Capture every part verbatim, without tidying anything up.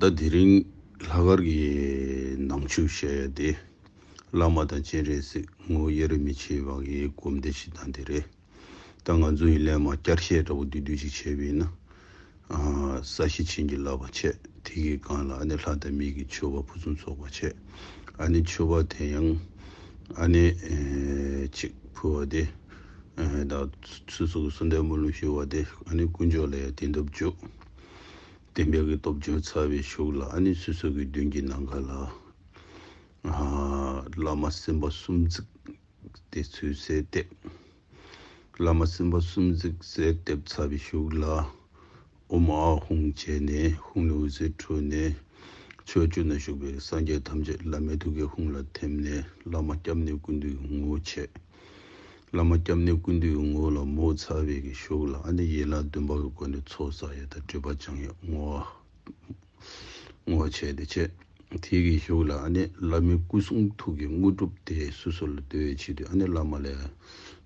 ད་དེ་རིང་ལྷག་དཀར་གྱི་ནང་ཆོས་བཤད་ཡ་དེ། བླ་མ་དང་སྤྱན་རས་གཟིགས་ངོ་དབྱེར་མི་ཕྱེད་པ་གི་སྒོམ་བཟླས་ཤིག་དང་དེ་རེད། ད་ང་ཚོ་ཡི་ལས་མ་བསྐྱར་བཤད་འདྲ་བོ་བསྡུས་བསྡུས་ཤིག་བྱས་པ་ཡིན་ན། ཨ། ས་གཞི་བྱིན་གྱིས་བརླབས་པ་བྱས། དེ་གི་སྒང་ལ་ཨ་ནི་ལྷ་དང་མི་གི་མཆོད་པ་ཕུན་སུམ་ཚོགས་པ་བྱས། ཨ་ནི་མཆོད་པ་དེ་ཡང་ཨ་ནི་ཨེ་གཅིག་ཕུལ་བ་དེ། ཨེ་ད་སོ་སོ་གི་གསོལ་འདེབས་སྨོན་ལམ་ཞུ་བ་དེ་ཨ་ནི་དཀོན་མཆོག་ལ་ཡང་བདེན་སྟོབས་འཇུག་བདེན་པའི་གི་སྟོབས་འཇུག་ཚར་བའི་གཞུག་ལ་ཨ་ནི་སོ་སོ་གི་མདུན་གྱི་ནམ་མཁའ་ལ། ཨ། བླ་མ་སེམས་དཔའ་གསུམ་བརྩེགས་དེ་ཚུར་གསལ་འདེབས། བླ་མ་སེམས་དཔའ་གསུམ་བརྩེགས་གསལ་འདེབས་ཚར་བའི་གཞུག་ལ། ཨོཾ་ཨཱཿཧཱུྃ་བྱས་ནས་ཧཱུྃ་ལས་འོད་ཟེར་འཕྲོས་ནས། ཕྱོགས་བཅུ་ན་བཞུགས་པའི་སངས་རྒྱས་ཐམས་ཅད་བླ་མའི་ཐུགས་ཀའི་ཧཱུྃ་ལ་ཐིམ་ནས་བླ་མ་སྐྱབས་གནས་ཀུན་འདུས་ཀྱི་ངོ་བོ་བྱས། བླ་མ་སྐྱབས་གནས་ཀུན་འདུས་ཀྱི་ངོ་བོ་ལ་མོས་ཚར་བའི་གི་གཞུག་ལ་ཨ་ནི་ཡན་ལག་བདུན་པ་གི་སྒོ་ནས་ཚོགས་བསགས་ཡ་དང་སྒྲིབ་པ་སྦྱང་ཡ་བསྔོ་བ། བསྔོ་བ་བྱས་ཏེ་བྱས། དེ་གི་གཞུག་ལ་ཨ་ནི་བླ་མའི་སྐུ་གསུང་ཐུགས་ཀྱི་དངོས་གྲུབ་དེ་སོ་སོ་ལ་འདོད་པའི་ཆེད་དུ་ཨ་ནི་བླ་མ་ལ་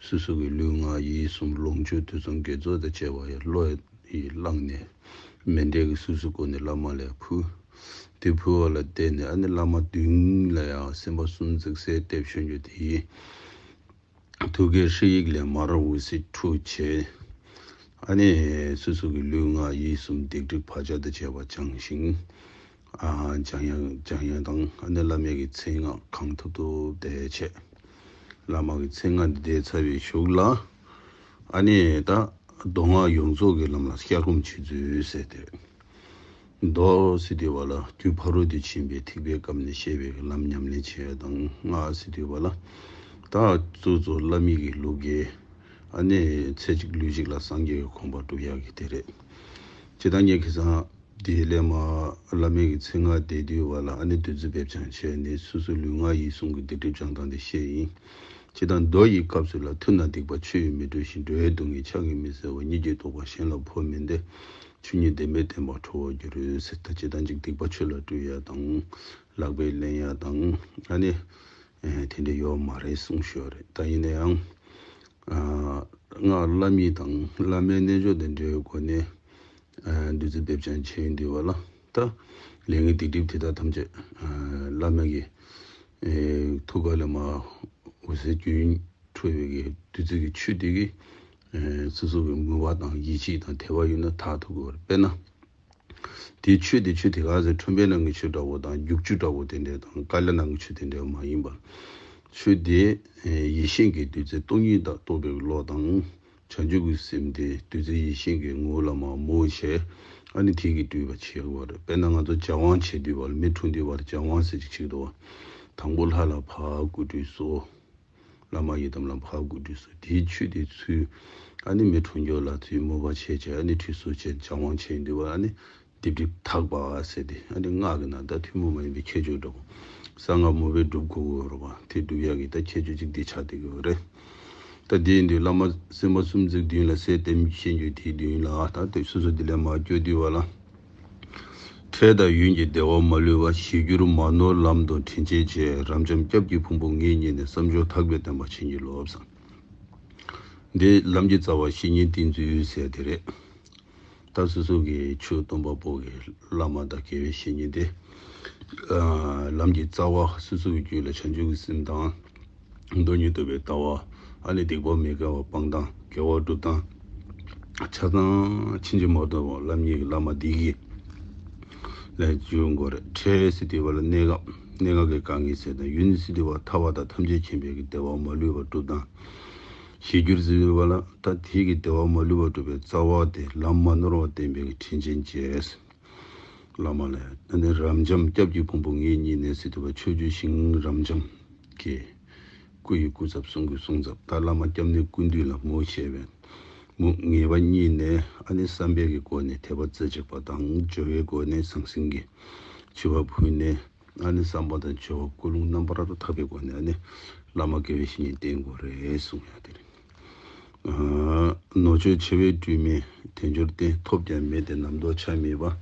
སོ་སོ་གི་ལུས་ངག་ཡིད་གསུམ་ལོངས་སྤྱོད་དུས་གསུམ་དགེ་ཚོགས་དང་བཅས་པ་ཡང་བློ་ཡིས་བླངས་ནས་མཎྜལ་གྱི་གཟུགས་སུ་བཀོད་ནས་བླ་མ་ལ་ཕུལ། དེ་ཕུལ་བ་ལ་བརྟེན་ནས་ཨ་ནི་བླ་མ་མདུན་ལ་ཡང་སེམས་དཔའ་གསུམ་བརྩེགས་གསལ་འདེབས་ཞུ་རྒྱུ་དེ་ཡིན། ཐུགས་ཀའི་ཧྲཱིཿ་ཡིག་ལས་མར་འོད་ཟེར་འཕྲོས་བྱས། ཨ་ནི་སོ་སོ་གི་ལུས་ངག་ཡིད་གསུམ་སྡིག་སྒྲིབ་བག་ཆགས་དང་བཅས་པ་བྱང་ཞིང་། ཨ། བྱང་ཡང་བྱང་ཡང་དང་ཨ་ནི་བླ་མའི་གི་མཚན་སྔགས་གང་ཐུབ་ཐུབ་བཟླས་བྱས། བླ་མ་གི་མཚན་སྔགས་འདི་བཟླས་ཚར་བའི་གཞུག་ལ། ཨ་ནི་ད་མདོ་སྔགས་ཡོངས་རྫོགས་ཀྱི་ལམ་ལ་བཤད་སྒོམ་བྱེད་ཚུལ་ཟེར་ཏེ། མདོ་ཟེར་དུས་བ་ལ་རྒྱུ་ཕ་རོལ་ཏུ་ཕྱིན་པའི་ཐེག་པའི་སྐབས་ནས་བཤད་པའི་ལམ་ཉམས་ལེན་བྱེད་ཡ་དང་། སྔགས་ཟེར་དུས་བ་ལ་ད་གཙོ་གཙོ་བླ་མའི་གི་ལུགས་ཀྱི་ཨ་ནི་ཚེ་གཅིག་ལུས་གཅིག་ལ་སངས་རྒྱས་ཀྱི་གོ་འཕང་སྒྲུབ་ཡ་གི་དེ་རེད། སྤྱིར་བཏང་ངས་ཁ་སང་དེའི་ལས་མ་བླ་མའི་གི་མཚན་སྔགས་བཟླས་དུས་བ་ལ་ཨ་ནི་བདུད་རྩི་སྦས་སྦྱང་བྱས་ནས་སོ་སོ་ལུས་ངག་ཡིད་གསུམ་གྱི་སྡིག་སྒྲིབ་སྦྱང་སྟངས་དེ་བཤད་ཡིན། སྤྱིར་བཏང་མདོ་ཡི་སྐབས་སུ་ལ་མཐུ་ན་སྡིག་པ་ཆུ་ཡིས་མི་འཁྲུ་ཞིང་། འགྲོ་བའི་སྡུག་བསྔལ་ཕྱག་གིས་མི་སེལ་བ། སྙིང་རྗེའི་རྟོགས་པ་གཞན་ལ་འཕོ་མི་འདོད། ཆོས་ཉིད་བདེན་པས་བརྟན་པར་གྲོལ་བར་འགྱུར་ཟེར། ད་སྤྱིར་བཏང་ཅིག་སྡིག་པ་ཆུ་ལ་འཁྲུ་ཡ་དང་། ལག་པས་ལེན་ཡ་དང་། ཨ་ནི་ཨེ་དེ་འདྲ་ཡོད་མ་རེད་གསུངས་ཞོར་རེད། ད་ཡིན་ན་ཡང་ཨ་སྔགས་བླ་མེད་དང་བླ་མའི་རྣལ་འབྱོར་དང་འབྲེལ་བའི་སྒོ་ནས་ཨ་བདུད་རྩི་སྦས་སྦྱང་བྱེད་ཡོང་དུས་བ་ལ། ད་ལས་ངན་སྡིག་སྒྲིབ་དེ་དག་ཐམས་ཅད་ཨ་བླ་མ་གི་ཨེ་ཐུགས་ཀ་ལས་མར་འོད་ཟེར་རྒྱུན་འཕྲོས་པའི་གི་བདུད་རྩི་གི་ཆུ་དེ་གིས་ཨེ་སོ་སོ་གི་མུན་པ་དང་ཡིད་ཆེས་དང་དད་པ་ཡོད་ན་དག་ཐུབ་ཀྱི་ཡོད་རེད། དཔེར་ན། དེའི་ཆུ་དེ་ཆུ་དེ་ག་ཟེར་ཁྲོན་པའི་ནང་གི་ཆུ་འདྲ་བོ་དང་རྒྱུག་ཆུ་འདྲ་བོ་དེ་འདྲ་དང་ཀ་ལ་ནང་གི་ཆུ་དེ་འདྲ་མ་ཡིན་པ། ཆུ་དེ་ཨེ་ཡེ་ཤེས་ཀྱི་བདུད་རྩི་སྟོང་ཉིད་དང་རྟོགས་པའི་བློ་དང་། བྱང་ཆུབ་ཀྱི་སེམས་དེ་བདུད་རྩི་ཡེ་ཤེས་ཀྱི་ངོ་བོ་ལ་མར་མོས་བྱས། ཨ་ནི་དེ་གིས་སྤྲུལ་པ་བྱེད་དགོས་རེད། དཔེར་ན་ང་ཚོ་སྦྱང་བ་བྱེད་དུས་བར་མི་འཁྲུངས་དུས་བར་སྦྱང་བ་ཟེར་ཅིག་བྱེད་དོ། དང་པོ་ལྷ་ལ་ཕར་སྐུ་ཁྲུས་གསོལ། བླ་མ་ཡི་དམ་ལ་ཕར་སྐུ་ཁྲུས་གསོལ། དེའི་ཆུ་དེ་ཚུར་ཨ་ནི་མི་འཁྲུངས་རྒྱུ་ལ་ཚུར་མོས་པ་བྱས་བྱས་ཨ་ནི་ཁྲུས་གསོལ་བྱས་སྦྱང་བ་བྱས་དུས་བར་ཨ་ནི་སྡིག་སྒྲིབ་དག་པ་ཟེར་ཏེ། ཨ་ནི་སྔགས་ཀྱི་ནང་ད་ཐུན་མོང་མ་ཡིན་པའི་ཁྱད་ཆོས་འདྲ་བོ་གསང་སྔགས་མོས་པས་སྒྲུབ་དགོས་ཀྱི་ཡོད་རེད་བ། དེ་སྒྲུབ་ཡག་གི་ད་ཁྱད་ཆོས་གཅིག་དེ་ཆགས་བསྡད་ཀྱི་ཡོད་རེད། ད་དེ་ཡིན་དུས་བླ་མ་སེམས་དཔའ་གསུམ་བརྩེགས་མདུན་ལ་གསལ་བསྟན་བཤད་རྒྱུ་དེའི་མདུན་ལ་ད་དེ་སོ་སོ་དེ་ལས་མར་བསྐྱོད་དུས་བ་ལ། འཕྲལ་དང་ཡུན་གྱི་བདེ་བ་མ་ལུས་པ། ཞི་འགྱུར་མ་ནོར་ལམ་དུ་དྲིན་ཅན་བྱེད། རབ་འབྱམས་སྐྱབས་ཀྱི་ཕུང་པོ་ངེས་རྙེད་ནས། བསམ་སྦྱོར་དག་པས་བསྟན་པ་བྱིན་གྱིས་རློབས་ཟེར། འདི་ལམ་གྱི་རྩ་བ་བཤེས་གཉེན་བསྟེན་ཚུལ་ཟེར་དེ་རེད། ད་སོ་སོ་གི་ཆོས་སྟོན་པ་པོ་གི་བླ་མ་དང་དགེ་བའི་བཤེས་གཉེན་དེ། ཨ་ལམ་གྱི་རྩ་བ་སོ་སོ་གི་རྒྱུད་ལ་བྱང་ཆུབ་ཀྱི་སེམས་དང་། མདོ་ཉིད་རྟོགས་པའི་ལྟ་བ། ཨ་ནི་སྡིག་པ་མི་དགེ་བ་སྤང་སྟངས་དགེ་བ་སྒྲུབ་སྟངས། ཆ་ཚང་ཕྱིན་ཅི་མ་ལྡོག་པ་བླ་མའི་བླ་མ་འདི་གིས་ལས་བྱུང་དགོས་རེད། འཕྲལ་ཟེར་དུས་བ་ལ་གནད་འགག་གནད་འགག་གི་དཀའ་ངལ་ཟེར་དང་། ཡུན་ཟེར་དུས་བ་ཐར་པ་དང་ཐམས་ཅད་མཁྱེན་པའི་གི་བདེ་བ་མ་ལུས་པ་སྒྲུབ་སྟངས། ཞི་འགྱུར་ཟེར་དུས་བ་ལ་ད་དེ་གི་བདེ་བ་མ་ལུས་པ་སྒྲུབ་པའི་རྩ་བ་དེ་ལམ་མ་ནོར་བ་བསྟན་པའི་གི་དྲིན་ཅན་བྱེད། བླ་མ་ལ་ཨ་ནི་རབ་འབྱམས་སྐྱབས་ཀྱི་ཕུང་པོ་ངེས་རྙེད་ནས་ཟེར་དུས་བ་ཕྱོགས་བཅུའི་ཞིང་རབ་འབྱམས་ཀྱི་སྐུ་ཡི་སྐུ་ཚབ་གསུང་གི་གསུང་ཚབ། ད་བླ་མ་སྐྱབས་གནས་ཀུན་འདུས་ལ་མོས་བྱས་པས་མོས་ངེས་པ་རྙེད་ནས་ཨ་ནི་བསམ་པའི་གི་སྒོ་ནས་དད་པ་རྩེ་གཅིག་པ་དང་། སྦྱོར་བའི་སྒོ་ནས་ཟང་ཟིང་གི་མཆོད་པ་ཕུལ་ནས། ཨ་ནི་བསམ་པ་དང་སྦྱོར་བ་ཀུན་སློང་རྣམ་པར་དག་པའི་སྒོ་ནས་ཨ་ནི་བླ་མ་དགེ་བའི་བཤེས་གཉེན་བསྟེན་དགོས་རེད་གསུངས་ཡ་དེ་རེད། ཨ་ནོར་མཆོག་ཆེ་བའི་སྤྲུལ་མིན་དལ་འབྱོར་བསྟེན། ཐོབ་ཀྱང་མེད་དེ་རྣམ་རྟོག་ཆ་མེད་པ།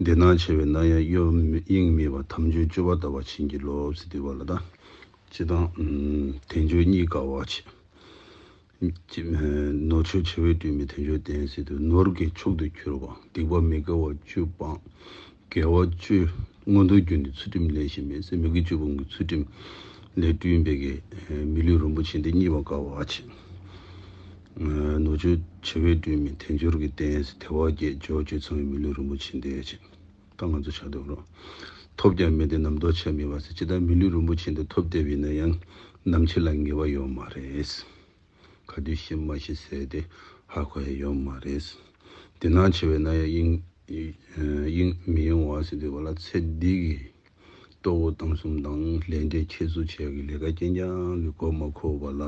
འདི་སྣང་ཆེ་བས་ན་ཡང་གཡོ་དབྱིངས་མེད་པ། དམ་ཆོས་སྤྱོད་པ་ལྟ་བ་བྱིན་གྱིས་རློབས་ཟེར་དུས་བ་ལ་ད། སྤྱིར་བཏང་དལ་འབྱོར་རྙེད་དཀའ་བ་ཆེ། ནོར་མཆོག་ཆེ་བའི་སྤྲུལ་མིན་དལ་འབྱོར་བསྟེན་ཟེར་དུས་ནོར་གྱི་མཆོག་ཏུ་གྱུར་པ། སྡིག་པ་མི་དགེ་བ་བཅུ་སྤངས། དགེ་བ་བཅུ་མངོན་མཐོ་རྒྱུ་ནི་ཚུལ་ཁྲིམས་ལས་གཞན་མེད་ཟེར། མི་དགེ་བཅུ་སྤོང་གི་ཚུལ་ཁྲིམས་ལས་བསྐྲུན་པའི་གི་མི་ལུས་རིན་པོ་ཆེ་འདི་རྙེད་པར་དཀའ་བ་ཆེ། ནུ་ཆོས་བྱ་བས་བསྐྲུན་མིན་དལ་འབྱོར་གྱི་རྟེན་ཟེར། དལ་བ་བརྒྱད་འབྱོར་བ་བཅུ་ཚང་བའི་མི་ལུས་རིན་པོ་ཆེ་འདི་ཆེ། ད་ང་ཚོ་བྱ་དོ་རོ། ཐོབ་ཀྱང་མེད་དེ་རྣམ་རྟོག་ཆ་མེད་པ་ཟེར། ཇི་ལྟར་མི་ལུས་རིན་པོ་ཆེ་འདི་ཐོབ་བསྡད་པ་ཡིན་ན་ཡང་ནམ་འཆི་ལ་ངེས་པ་ཡོད་མ་རེད། ག་དུས་ཤི་མ་ཤི་ཟེར་དེ་ཧ་གོ་ཡ་ཡོད་མ་རེད། དེ་ནང་ཆེ་བས་ན་ཡང་དབྱིངས་དབྱིངས་མི་གཡེང་བ་ཟེར་དུས་བ་ལ་ཚེ་འདི་གི་ལྟོ་གོས་གཏམ་གསུམ་དང་ལས་འབྲས་ཁྱད་གསོད་བྱེད་ཡ་གི་ལས་ཀ་རྐྱང་རྐྱང་གི་མགོ་མ་འཁོར་བ་ལ།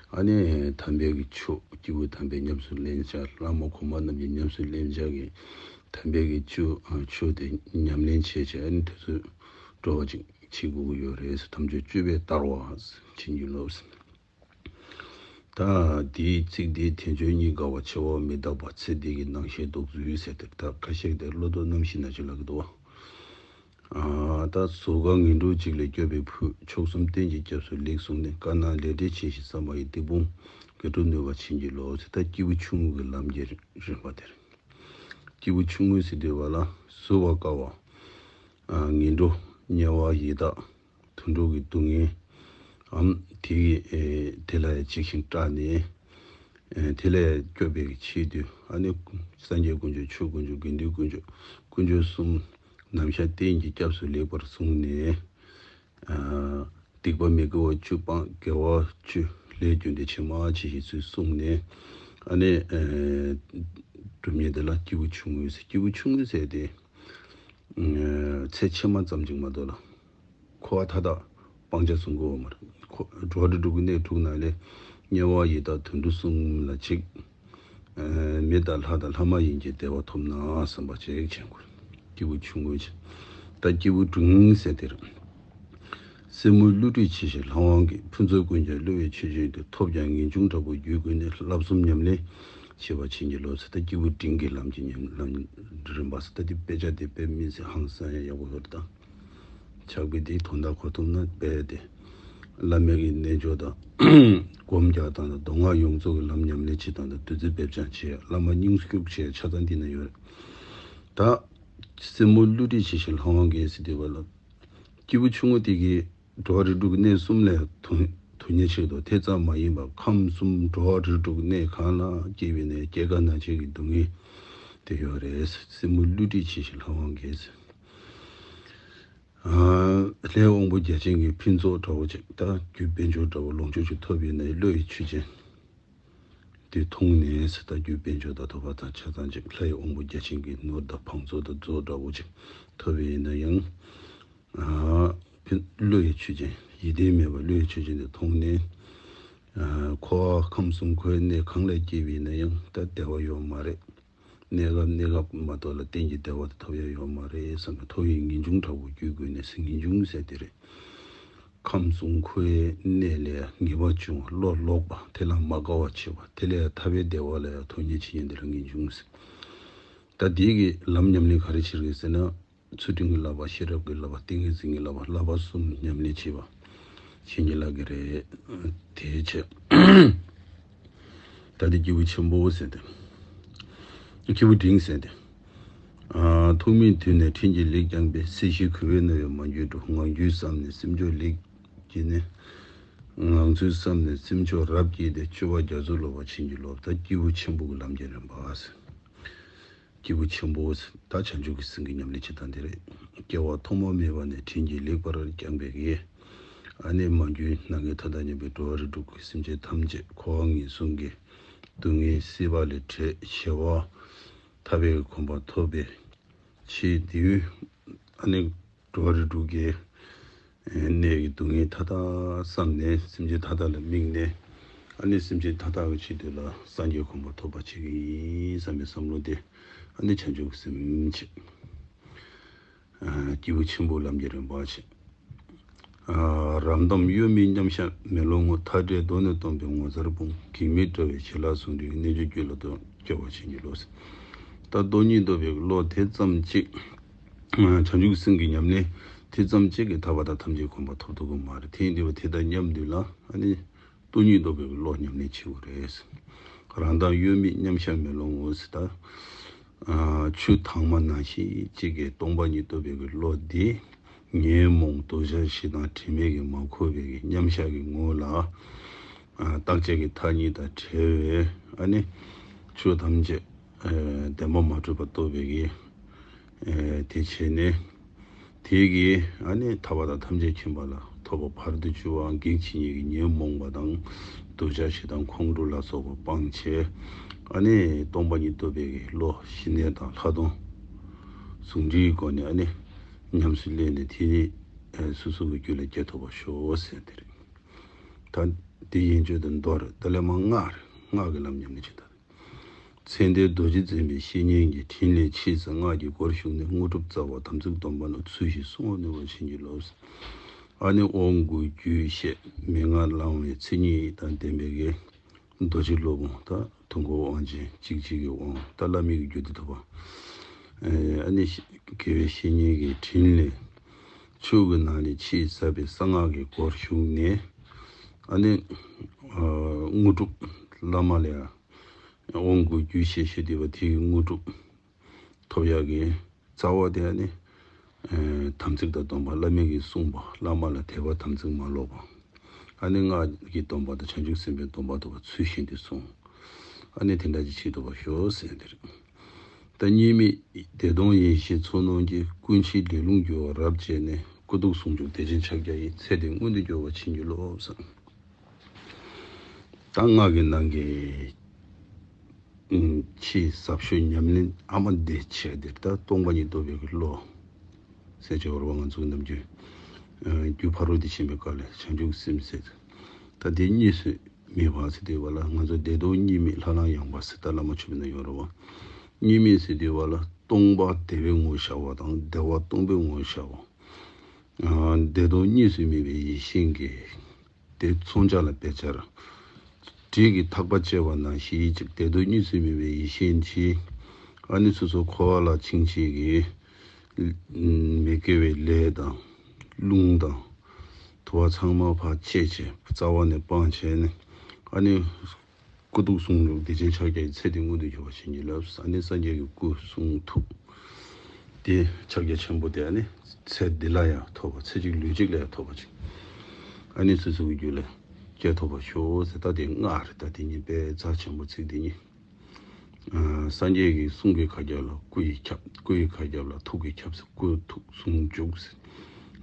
ཨ་ནི་དམ་པའི་གི་ཆོས་སྐྱེས་བུ་དམ་པའི་ཉམས་སུ་ལེན་བྱ། བླ་མ་གོང་མ་རྣམས་ཀྱི་ཉམས་སུ་ལེན་བྱ་གི་དམ་པའི་གི་ཆོས་ཆོས་དེ་ཉམས་ལེན་བྱེད་བྱ། ཨ་ནི་དེ་ཚོ་སྤྲོ་བ་ཅིག་བྱེད་དགོས་ཀྱི་ཡོད་རེད་ཟེར། དམ་ཆོས་སྤྱོད་པས་བསྟར་བ་ཟེར། བྱིན་གྱིས་རློབས་ཟེར། ད་དེའི་ཚིག་དེའི་དལ་འབྱོར་རྙེད་དཀའ་བ། འཆི་བ་མི་རྟག་པ། ཚེ་འདི་གི་སྣང་ཤས་རྡོག་རྫུས་ཟེར་དེ། ད་ཁ་ཤས་དེ་བློ་ལྡོག་རྣམ་ཤེས་ན་ཆུ་ལག་གི་འདུག་བ། ཨ་ད་གཟུགས་ཁམས་ངན་འགྲོ་འཇིག་ལས་སྐྱོབ་པའི་ཕུད། མཆོག་གསུམ་རྟེན་གྱི་སྐྱབས་སུ་ལེགས་གསུངས་ནས། དཀར་ནག་ལས་འབྲས་ཕྱིར་ཞིག་བསམ་པ་ཡི། སྡིག་སྤོང་དགེ་སྒྲུབ་ནུས་པ་བྱིན་གྱིས་རློབས་ཟེར། ད་སྐྱེས་བུ་ཆུང་ངུ་གི་ལམ་གྱི་རིམ་པ་དེ་རེད། སྐྱེས་བུ་ཆུང་ངུ་ཟེར་དུས་བ་ལ་བཟོད་པ་དཀའ་བ། ཨ་ངན་འགྲོ་དམྱལ་བ་ཡི་དྭགས། དུད་འགྲོ་གི་སྡུག་བསྔལ་འམ་དེ་གི་ཨེ་དེ་ལ་ཡང་འཇིགས་ཤིང་སྐྲག་ནས་ཨེ་དེ་ལས་སྐྱོབ་པའི་ཆེད་དུ། ཨ་ནི་སངས་རྒྱས་དཀོན་མཆོག་ཆོས་དཀོན་མཆོག་དགེ་འདུན་དཀོན་མཆོག་དཀོན་མཆོག་གསུམ་ནམ་ཞག་གཏན་གྱི་སྐྱབས་སུ་ལེགས་པར་བཟུང་ནས། ཨ་སྡིག་པ་མི་དགེ་བ་བཅུ་སྤང་། དགེ་བ་བཅུ་ལས་རྒྱུ་འབྲས་ཇི་མ་ཇི་བཞིན་ཚུལ་བསྲུངས་ནས། ཨ་ནི་ཨེ་སྒྲུབ་མཁན་དེ་ལ་སྐྱེས་བུ་ཆུང་ངུ་ཟེར། སྐྱེས་བུ་ཆུང་ངུ་ཟེར་དེ་ཚེ་ཕྱི་མ་ཙམ་ཅིག་མ་གཏོགས་ལ། འཁོར་བ་མཐའ་དག་སྤང་བྱ་བཟུང་དགོས་པ་མ་རེད། འགྲོ་བ་རིགས་དྲུག་གི་གནས་དྲུག་ནང་ལས་དམྱལ་བ་ཡི་དྭགས་དུད་འགྲོ་གསུམ་ལ་གཅིག་ཨ་མི་དང་ལྷ་དང་ལྷ་མ་ཡིན་གྱི་བདེ་བ་ཐོབ་ན་བསམ་པ་ཅིག་བྱེད་དགོས། སྐྱེས་བུ་ཆུང་ངུ་ཅིག་ད་སྐྱེས་བུ་འབྲིང་ཟེར་དེ་རེད། སེན་མོ་བསླུ་བྲིད་ཆེ་ཞིང་ལྷ་དབང་གིས། ཕུན་ཚོགས་ཀུན་ཀྱང་བསླུ་བའི་ཆོས་ཅན་དུ། ཐོབ་ཀྱང་ངེས་འབྱུང་དྲག་པོ་རྒྱུད་བསྐུལ་ནས། བསླབ་གསུམ་ཉམས་ལེན་བྱེད་པ་བྱིན་གྱིས་རློབས་ཟེར། ད་སྐྱེས་བུ་འབྲིང་གི་ལམ་གྱི་ཉམས་ལམ་རིམ་པ་ཟེར། ད་འདི་དཔེ་ཆ་འདི་དཔེ་མི་སྲིད་ཧང་སང་ཡ་ཡག་པོ་ཡོད་རེད་ད། ཕྱག་དཔེ་འདི་དོན་དག་གོ་ཐུབ་ན་དཔེ་དེ་བླ་མའི་གི་རྣལ་འབྱོར་དང་སྒོམ་རྒྱག་སྟངས་དང་། མདོ་སྔགས་ཡོངས་རྫོགས་ཀྱི་ལམ་ཉམས་ལེན་བྱེད་སྟངས་དང་། བདུད་རྩི་འབེབས་སྦྱང་བྱེད་ཡ། བླ་མ་སྙུང་སྐྱོབ་བྱེད་ཡ་ཆ་ཚང་འདི་ན་ཡོད་རེད། ད་སེན་མོ་བསླུ་བྲིད་ཆེ་ཞིང་ལྷ་དབང་གིས་ཟེར་དུས་བ་ལ། སྐྱེས་བུ་ཆུང་ངུ་དེ་གིས་འགྲོ་བ་རིགས་དྲུག་གི་གནས་གསུམ་ལས་ཐོན་ཐོན་ཉེན་ཆེ་དོ། དེ་ཙམ་མ་ཡིན་པར་ཁམས་གསུམ་འགྲོ་བ་རིགས་དྲུག་གི་གནས་གང་ལ་སྐྱེས་པའི་ནས་སྐྱེ་རྒ་ན་འཆི་གི་སྡུག་བསྔལ་དེ་ཡོད་རེད། སེན་མོ་བསླུ་བྲིད་ཆེ་ཞིང་ལྷ་དབང་གིས། ཨ་ལྷའི་དབང་པོ་བརྒྱ་བྱིན་གྱི་ཕུན་ཚོགས་འདྲ་བོ་ཅིག་ད་རྒྱུ་དཔལ་འབྱོར་འདྲ་བོ་ལོངས་སྤྱོད་ཅིག་ཐོབ་ཡོད་ན་བློ་ཡི་ཆོས་ཅན། དེ་མཐོང་ནས་ད་རྒྱུ་དཔལ་འབྱོར་དང་ཐོབ་པ་དང་ཆ་ཚང་ཅིག་ལྷའི་དབང་པོ་བརྒྱ་བྱིན་གྱི་ནོར་དང་བང་མཛོད་དང་མཛོད་འདྲ་བོ་ཅིག་ཐོབ་པ་ཡིན་ན་ཡང་། ཨ་བློ་ཡི་ཆོས་ཅན། ཡིད་བརྟན་མེད་པར་བློ་ཡི་ཆོས་ཅན་དེ་མཐོང་ནས། ཨ་འཁོར་བ་ཁམས་གསུམ་འཁོར་བའི་གནས་གང་ལ་སྐྱེས་པ་ཡིན་ན་ཡང་ད་བདེ་བ་ཡོད་མ་རེད། གནས་སྐབས་གནས་སྐབས་མ་གཏོགས་ལ་གཏན་གྱི་བདེ་བ་དེ་ཐོབ་ཡ་ཡོད་མ་རེད་བསམ་པའི་ཐོབ་ཡའི་ངེས་འབྱུང་དྲག་པོ་རྒྱུད་བསྐུལ་ནས་ཟེར། ངེས་འབྱུང་ཟེར་དེ་རེད། ཁམས་གསུམ་འཁོར་བའི་གནས་ལས་ངེས་པར་འབྱུང་བ། བློ་ལོག་པ། དེ་ལ་མ་དགའ་བ་བྱེད་པ། དེ་ལས་ཐར་པའི་བདེ་བ་ལ་ཡང་ཐོབ་ཉེན་བྱེད་ཉེན་དེ་ལ་ངེས་འབྱུང་ཟེར། ད་དེའི་གི་ལམ་ཉམས་ལེན་ག་རེ་བྱེད་དགོས་ཟེར་ན། ཚུལ་ཁྲིམས་ཀྱི་བསླབ་པ། ཤེས་རབ་ཀྱི་བསླབ་པ། ཏིང་ངེ་འཛིན་གྱི་བསླབ་པ། བསླབ་པ་གསུམ་ཉམས་ལེན་བྱེད་པ་བྱིན་གྱིས་བརླབ་ཀྱི་རེད། དེའི་ཕྱིར་ད་དེ་སྐྱེས་བུ་ཆེན་པོ་ཟེར་ཏེ། སྐྱེས་བུ་འབྲིང་ཟེར་ཏེ། ཨ་ཐོག་མའི་དུས་ནས་ཕྲིན་གྱིས་ལེགས་བསྐྱངས་པའི། སྲིད་ཞིའི་གུས་པས་མནོ་བའི་མ་གྱུར་སྒྲུབ། ངང་རྒྱུད་བསམས་ནས་སེམས་མཆོག་ལེགས་བསྐྱེད་ནས། ངང་ཚུལ་བསམས་ནས་སེམས་མཆོག་རབ་བསྐྱེད་དེ། སྤྱོད་པ་རྒྱ་མཚོར་སློབ་པར་བྱིན་གྱིས་རློབས། ད་སྐྱེས་བུ་ཆེན་པོ་གི་ལམ་གྱི་རིམ་པ་ཟེར། སྐྱེས་བུ་ཆེན་པོ་ཟེར། ད་བྱང་ཆུབ་ཀྱི་སེམས་ཀྱི་ཉམས་ལེན་བྱེད་སྟངས་དེ་རེད། སྐྱེ་བ་ཐོག་མ་མེད་པ་ནས་ཕྲིན་གྱིས་ལེགས་པར་བསྐྱངས་པའི་གི། ཨ་ནི་མ་གྱུར་ནམ་མཁའི་མཐའ་དང་མཉམ་པའི་འགྲོ་བ་རིགས་དྲུག་གི་སེམས་ཅན་ཐམས་ཅད་འཁོར་བ་ངན་སོང་གི་སྡུག་བསྔལ་སྲིད་པ་ལས་བྲལ་ཞི་བ་ཐར་པའི་གོ་འཕང་ཐོབ་པའི་ཆེད་དུ། ཨ་ནི་འགྲོ་བ་རིགས་དྲུག་གི་གནས་ཀྱི་སྡུག་བསྔལ་མཐའ་དག་བསམས་ནས། སེམས་ཅན་མཐའ་དག་ལ་དམིགས་ནས། ཨ་ནི་སེམས་ཅན་མཐའ་དག་གི་ཆེད་དུ་ལ་སངས་རྒྱས་གོ་འཕང་ཐོབ་པ་བྱེད་ཀྱི་ཡིན་བསམ་པའི་བསམ་བློ་དེ། ཨ་ནི་བྱང་ཆུབ་ཀྱི་སེམས་བྱེད། ཨ་སྐྱེས་བུ་ཆེན་པོའི་ལམ་གྱི་རིམ་པ་བྱེད། ཨ་རབ་འབྱམས་གཡོ་མེད་མཉམ་གཞག་མེ་ལོང་ངོ་། མཐའ་བྲལ་གདོད་ནས་སྟོང་པའི་ངོ་མཚར་སྤོང་། གེགས་མེད་དྲ་བའི་བྱིན་རླབས་ཟུང་འབྲེལ་གྱི་རྣལ་འབྱོར་རྒྱུད་ལ་སྟོན་སྐྱོབ་པར་བྱིན་གྱིས་རློབས་ཟེར། ད་སྟོང་ཉིད་རྟོགས་པའི་བློ་དེ་ཙམ་གཅིག་བྱང་ཆུབ་སེམས་ཀྱི་ཉམས་ལེན་དེ་ཙམ་གཅིག་གིས་ཐར་པ་དང་ཐམས་ཅད་གོ་འཕང་ཐོབ་ཐུབ་ཀྱི་མ་རེད། དེ་ཡིན་དུས་དེ་དང་མཉམ་དུ་ལ་ཨ་ནི་སྟོང་ཉིད་རྟོགས་པའི་བློ་ཉམས་ལེན་བྱེད་དགོས་རེད། རབ་འབྱམས་གཡོ་མེད་མཉམ་གཞག་མེ་ལོང་ངོ་ཟེར། ད་ ཨ་ཆོས་དྭངས་མ་ནང་བཞིན་གཅིག་གི་སྟོང་པ་ཉིད་རྟོགས་པའི་གི་བློ་འདི། ཉོན་མོངས་འདོད་ཆགས་ཞེ་སྡང་དྲི་མས་གི་མ་གོས་པའི་གི་མཉམ་བཞག་གི་ངོ་ལ། ཨ་རྟག་ཆད་ཀྱི་མཐའ་གཉིས་དང་བྲལ་བའི་ཨ་ནི་ཆོས་ཐམས་ཅད་ཨ་བདེན་པ་མ་གྲུབ་པ་རྟོགས་པའི་གི་ཨ་དེ་བྱས་ནས། དེ་གིས་ཨ་ནི་ཐར་པ་དང་ཐམས་ཅད་མཁྱེན་པ་ལ་ཐོབ་པ་བར་དུ་གཅོད་པའམ་གེགས་བྱེད་ཉིད་ཀྱི་ཉོན་མོངས་པ་དང་འདོད་ཆགས་ཞེ་སྡང་ཁོང་ཁྲོ་ལ་སོགས་པ་སྤངས་བྱས། ཨ་ནི་སྟོང་པ་ཉིད་རྟོགས་པའི་གི་བློ་ཞི་གནས་དང་ལྷག་མཐོང་ཟུང་འབྲེལ་གྱི་སྒོ་ནས་ཨ་ནི་ཉམས་སུ་ལེན་ནས་དེ་ནི་ཨ་སོ་སོ་གི་རྒྱུད་ལ་སྐྱེ་ཐུབ་པར་ཤོག་ཟེར་དེ་རེད། ད་དེ་ཡན་ཆོད་དུ་མདོ་རེད། ད་ལས་མ་སྔགས་རེད། སྔགས་ཀྱི་ལམ་ཉམས་ལེན་བྱེད་ད། ཚེ་འདིར་རྡོ་རྗེ་འཛིན་པའི་བཤེས་གཉེན་གྱི་དྲིན་ལས་ཆེས་སུ་སྔགས་ཀྱི་སྒོར་ཞུགས་ནས་དངོས་གྲུབ་སྩལ་བ་དམ་ཚིག་སྡོམ་པ་རྣམས་ཚུལ་བཞིན་བསྲུང་བར་ནུས་པར་བྱིན་གྱིས་རློབས། ཨ་ནི་དབང་བསྐུར་རྒྱུད་བཤད་མན་ངག་བླང་བའི་མཚན་ཉིད་དང་ལྡན་པའི་གི་རྡོ་རྗེ་སློབ་དཔོན་ད་དུས་འཁོར་དབང་ཆེན་གཅིག་གཅིག་གི་དབང་ད་བླ་མེད་ཀྱི་རྒྱུད་སྡེ་ཐོབ་པ། ཨ་ནི་དགེ་བའི་བཤེས་གཉེན་གྱི་དྲིན་ལས་ཆོས་ཀྱི་ནང་ནས་ཆེས་ཟབ་པའི་གསང་སྔགས་ཀྱི་སྒོར་ཞུགས་ནས། ཨ་ནི་དངོས་གྲུབ་བླ་མ་ལ་ཡང་དབང་བསྐུར་རྒྱུད་བཤད་བཤད་བསྡད་པ་དེའི་དངོས་གྲུབ་ཐོབ་ཡག་གི་རྩ་བ་དེ་ཨ་ནི་དམ་ཚིག་དང་སྡོམ་པ་བླ་མེད་ཀྱིས་གསུངས་པ་བླ་མ་ལ་དད་པ་དམ་ཚིག་མ་ལོག་པ། ཨ་ནི་སྔགས་ཀྱི་སྡོམ་པ་དང་བྱང་ཆུབ་སེམས་དཔའི་སྡོམ་པ་ཐོབ་པ་ཚུལ་བཞིན་དུ་བསྲུང་། ཨ་ནི་དེ་འདྲ་ཅིག་བྱེད་ཐུབ་པར་ཤོག་ཟེར་དེ་རེད། ད་གཉིས་མེད་བདེ་སྟོང་ཡེ་ཤེས་མཚོ་རྣོན་གྱིས་ཀུན་མཆེད་ལས་རླུང་རྒྱུ་བ་རབ་བཅད་ནས་སྐུ་གདུང་ཟུང་འཇུག་བདེ་ཆེན་ཕྱག་རྒྱ་ཡི་ཚེ་འདི་མངོན་དུ་གྱུར་པར་བྱིན་གྱིས་རློབས། ད་སྔགས་ཀྱི་ནང་གི་ཆེས་ཟབ་ཤོས་ཉམས་ལེན་ཨ་མ་འདི་བྱས་ཏེ་ད་སྟོང་པ་ཉིད་རྟོགས་པའི་གི་བློ་ཟེར་བྱས་པ་རེད་པ། ང་ཚོ་ནམ་རྒྱུན་རྒྱུ་ཕ་རོལ་ཏུ་ཕྱིན་པའི་སྐབས་ལ་བྱང་ཆུབ་སེམས་ཟེར། ད་དེ་གཉིས་སུ་མེད་པ་ཟེར་དུས་བ་ལ་ང་ཚོ་བདེ་སྟོང་གཉིས་མེད་ལྷ་ལམ་ཡངས་པ་ཟེར་ད་བླ་མ་མཆོད་པའི་ནང་ཡོད་རེད་པ། གཉིས་མེད་ཟེར་དུས་བ་ལ་སྟོང་པ་བདེ་བའི་ངོ་བོ་ཤར་བ་དང་བདེ་བ་སྟོང་པའི་ངོ་བོ་ཤར་བ། བདེ་སྟོང་གཉིས་སུ་མེད་པའི་ཡེ་ཤེས་ཀྱི་དེ་མཚོན་བྱ་ལ་དཔེ་སྦྱར། དྲིལ་གྱིས་ཐག་པ་བཅད་པ་ནང་བཞིན་ཅིག་བདེ་སྟོང་གཉིས་སུ་མེད་པའི་ཡེ་ཤེས་ཀྱིས་ཨ་ནི་སོ་སོ་འཁོར་བ་ལ་འཆིང་བྱེད་ཀྱི་མི་དགེ་བའི་ལས་དང་རླུང་དང་དུ་བ་ཚང་མ་ཕར་བཅད་བྱས་རྩ་བ་ནས་སྤངས་བྱས་ནས་ཨ་ནི་སྐུ་གདུང་ཟུང་འཇུག་བདེ་ཆེན་ཕྱག་རྒྱའི་ཚེ་འདི་མངོན་དུ་གྱུར་པར་བྱིན་གྱིས་རློབས། ཨ་ནི་སངས་རྒྱས་ཀྱི་སྐུ་གསུང་ཐུགས་དེ་ཕྱག་རྒྱ་ཆེན་པོ་དེ་ཨ་ནི་ཚེ་འདི་ལ་ཡང་ཐོབ་པ་ཚེ་གཅིག་ལུས་གཅིག་ལ་ཡང་ཐོབ་པ་ཅིག་ཨ་ནི་སོ་སོའི་རྒྱུད་ལ་སྐྱེ་ཐུབ་པར་ཤོག་ཟེར། ད་དེ་སྔགས་རེད། ད་དེ་གཉིས་དཔེ་རྩ་ཆེན་པོ་ཚིག་དེ་གཉིས། ཨ་སངས་རྒྱས་ཀྱི་གསུང་གི་ཁ་རྒྱབ་ལ་སྐུ་ཡིས་ཁྱབ། སྐུ་ཡི་ཁ་རྒྱབ་ལ་ཐུགས་ཀྱིས་ཁྱབ་ཟེར། སྐུ་ཐུགས་ཟུང་འཇུག་ཟེར།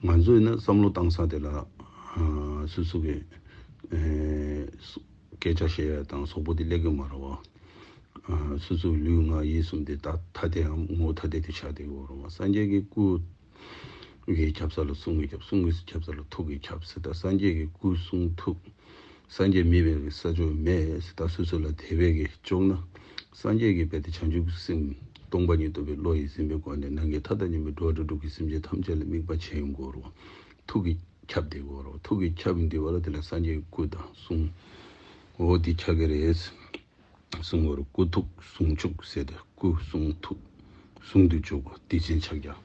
ང་ཚོས་ནི་བསམ་བློ་བཏང་ས་དེ་ལ་ཨ་སོ་སོ་གི་ཨེ་སྐད་ཆ་བཤད་ཡ་དང་གཟུགས་པོ་དེ་སླེབས་ཀྱི་མ་རེད་པ། ཨ་སོ་སོའི་ལུས་ངག་ཡིད་གསུམ་དེ་ད་ཐ་དད་ངོ་བོ་ཐ་དད་དུ་ཆགས་བསྡད་ཡོད་རེད་པ། སངས་རྒྱས་ཀྱི་སྐུ་གིས་ཁྱབ་ས་ལ་གསུང་གིས་ཁྱབ། གསུང་གིས་ཁྱབ་ས་ལ་ཐུགས་ཀྱིས་ཁྱབ་ཟེར། ད་སངས་རྒྱས་ཀྱི་སྐུ་གསུང་ཐུགས་སངས་རྒྱས་མེད་པའི་ས་ཕྱོགས་མེད་ཟེར། ད་སོ་སོ་ལ་དད་པའི་གི་ལྕོགས་ན་སངས་རྒྱས་ཀྱི་དཔལ་དེ་བྱང་ཆུབ་སེམས་སྟོང་པ་ཉིད་རྟོགས་པའི་བློ་ཡིས་ཟིན་པའི་སྒོ་ནས་ནམ་མཁའི་མཐའ་དང་མཉམ་པའི་འགྲོ་བ་རིགས་དྲུག་གི་སེམས་ཅན་ཐམས་ཅད་ལ་དམིགས་པ་བྱེད་ཡོང་དགོས་རེད་པ། ཐུགས་ཀྱིས་ཁྱབ་བསྡད་དགོས་རེད་པ། ཐུགས་ཀྱིས་ཁྱབ་འདི་བ་ལ་དེ་ལ་སངས་རྒྱས་ཀྱི་སྐུ་དང་གསུང་འོ་འདི་ཆགས་ཀྱི་རེད། གསུང་ངོར་སྐུ་ཐུགས་ཟུང་འཇུག་ཟེར་ཏེ་སྐུ་གསུང་ཐུགས་ཟུང་དུ་འཇུག་པ་བདེ་ཆེན་ཕྱག་རྒྱ།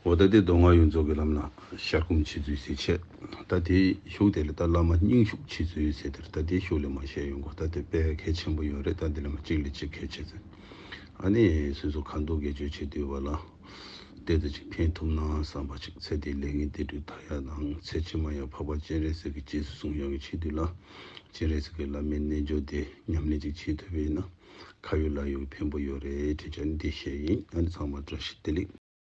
འོ་ད་དེ་མདོ་སྔགས་ཡོངས་རྫོགས་ཀྱི་ལམ་ལ་ཤར་སྒོམ་བྱེད་ཚུལ་ཟེར་བྱས། ད་དེའི་གཞུག་དེ་ལ་ད་བླ་མ་སྙིང་ཞུགས་བྱེད་ཚུལ་ཟེར་དེར་ད་དེའི་གཞུག་ལ་མ་བཤད་ཡོང་གོ། ད་དེ་དཔེ་གལ་ཆེན་པོ་ཡོད་རེད། ད་འདི་ལ་མ་གཅིག་ལ་གཅིག་ཁྱད་ཆེ་ཚེ་ཨ་ནི་སོ་སོ་ཁ་འདོན་དགེ་སྦྱོར་བྱེད་དུས་བ་ལ་ཏོག་ཙམ་ཅིག་ཕན་ཐོགས་ན་བསམ་པ་ཅིག་ཚེ་འདིའི་ལས་ངན་དེ་དུས་ད་ཡ་དང་ཚེ་ཕྱི་མ་ཡང་འཕགས་པ་སྤྱན་རས་གཟིགས་ཀྱི་རྗེས་སུ་བཟུང་ཡག་གི་ཆེད་དུ་ལ་སྤྱན་རས་གཟིགས་ཀྱི་བླ་མའི་རྣལ་འབྱོར་དེ་ཉམས་ལེན་ཅིག་བྱེད་ཐུབ་པས་ན། ཁ་ཡོད་ལག་ཡོད་ཀྱི་ཕན་པོ་ཡོད་རེད་དྲན་བྱས་ནས་འདི་བཤད་ཡིན། ཨ་ནི་ཚང་མ་བཀྲ་ཤིས་བདེ་ལེགས།